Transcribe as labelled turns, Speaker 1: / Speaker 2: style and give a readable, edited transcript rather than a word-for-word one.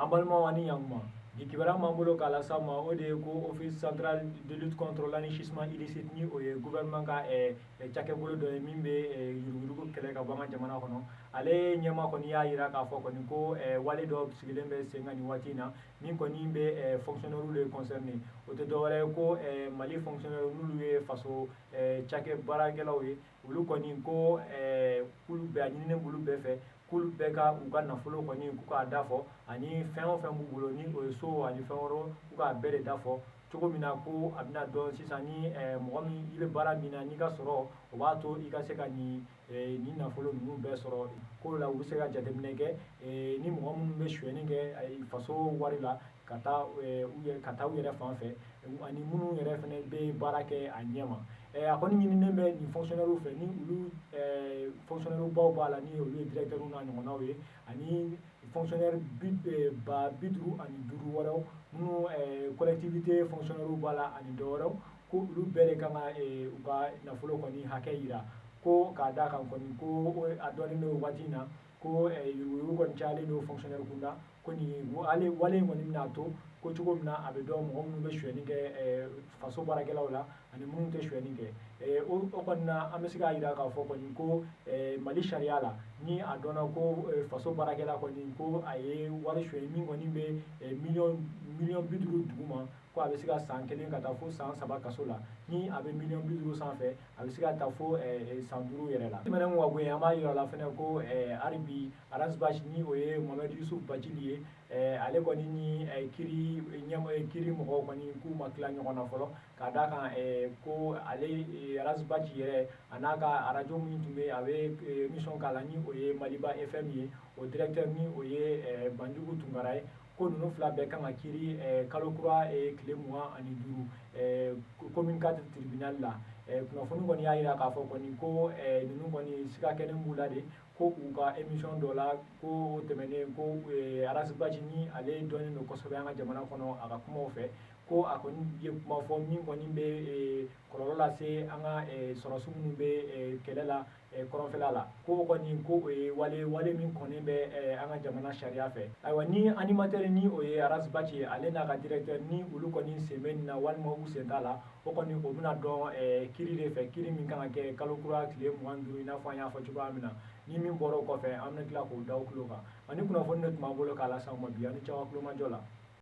Speaker 1: An balimaw, ani ɲankuma. Bi kibaruya m'an bolo k'a lase aw ma, o de ye ko Office central de lutte contre l'enrichissement illicite, ni o ye gouvernement ka cakɛbolo dɔ ye min bɛ yuruguyurugu kɛlɛ ka bɔ an ka jamana kɔnɔ, ale ɲɛmaa kɔni y'a jira k'a fɔ kɔni ko wale dɔ sigilen bɛ sen kan nin waati in na, min kɔni bɛ fonctionnaire de concerné. O tɛ dɔwɛrɛ ye ko Mali fonctionnaire, n'olu ye faso cakɛ baarakɛlaw ye, olu kɔni ko k'olu bɛɛ, a ɲininen b'olu bɛɛ fɛ k'olu bɛɛ ka u ka nafolo kɔni k'u k'a da fɔ, ani fɛn o fɛn b'u bolo, ni o ye so ani fɛn wɛrɛw, k'u k'a bɛɛ de da fɔ, cogo min na ko a bɛna dɔn sisan ni mɔgɔ min i bɛ baara min na, n'i ka sɔrɔ o b'a to i ka se ka nin nafolo ninnu bɛɛ sɔrɔ. Ko la u bɛ se ka jateminɛ kɛ ni mɔgɔ minnu bɛ sonyɛni kɛ faso wari la ka taa u yɛrɛ fan fɛ, ani minnu yɛrɛ fana bɛ baara kɛ a ɲɛ ma. A kɔni ɲininen bɛ nin fonctionnaire fɛ, ni olu fonctionnaire baw b'a la, ni olu ye directeur n'a ɲɔgɔnnaw ye, ani fonctionnaire 550 wɛrɛw minnu collectivité fonctionnaire b'a la, ani dɔ wɛrɛw, ko olu bɛɛ de kan ka u ka nafolo kɔni hakɛ yira, ko k'a da kan kɔni ko a dɔnnen don waati in na ko yuruguyurugu kɔni cayalen don fonctionnaire kunda, ko nin wale in kɔni bɛna to ko cogo min na a bɛ dɔn mɔgɔ minnu bɛ sonyɛni kɛ faso baarakɛlaw la ani minnu tɛ sonyɛni kɛ. O kɔni na, an bɛ se k'a jira k'a fɔ kɔni ko Mali sariya la, ni a dɔnna ko faso baarakɛla kɔni ko a ye wari sonyɛ min kɔni bɛ miliyɔn 50 duguma, ko a bɛ se ka san 1 ka taa fo san 3 kaso la. Ni a bɛ miliyɔn 50 sanfɛ, a bɛ se ka taa fo san 5 yɛrɛ la. Tɛmɛnen ka bɔ yen, an b'a yira la fɛnɛ ko hali bi Ras Bath, ni o ye Mohamed Youssouf Bathily ye, ale kɔni ni kiri ɲɛmɔgɔ, kiri mɔgɔw kɔni k'u ma tila ɲɔgɔn na fɔlɔ, ka d'a kan ko ale Ras Bath yɛrɛ, a n'a ka arajo min tun bɛ a bɛ émission k'a la, ni o ye Maliba FM ye, o directeur, ni o ye Banjugu Tunkara ye, ko ninnu fila bɛɛ kan ka kiiri kalo kura tile 25 commune 4 tribunal la. Kunnafoni kɔni y'a jira k'a fɔ kɔni ko ninnu kɔni siga kɛlen b'u la de, ko u ka émission dɔ la, ko tɛmɛnen ko Ras Bath, ni ale dɔnnen don kosɛbɛ an ka jamana kɔnɔ a ka kumaw fɛ, ko a kɔni ye kuma fɔ min kɔni bɛ kɔlɔlɔ lase an ka sɔrɔdasi minnu bɛ kɛlɛ la kɔrɔnfɛla la, ko kɔni ko o ye wale min kɔni bɛ an ka jamana sariya fɛ. Ayiwa, ni animateur, ni o ye Ras Bath ye, ale n'a ka directeur, ni olu kɔni sen bɛ nin na walima u sen t'a la, o kɔni o bɛna dɔn kiiri de fɛ, kiiri min kan ka kɛ kalo kura tile 25, i n'a fɔ an y'a fɔ cogoya min na. Ni min bɔra o kɔfɛ, an bɛ tila k'o da aw tulo kan. Ani kunnafoni de tun b'an bolo k'a lase aw ma bi. Aw ni ce aw ka tulomajɔ la.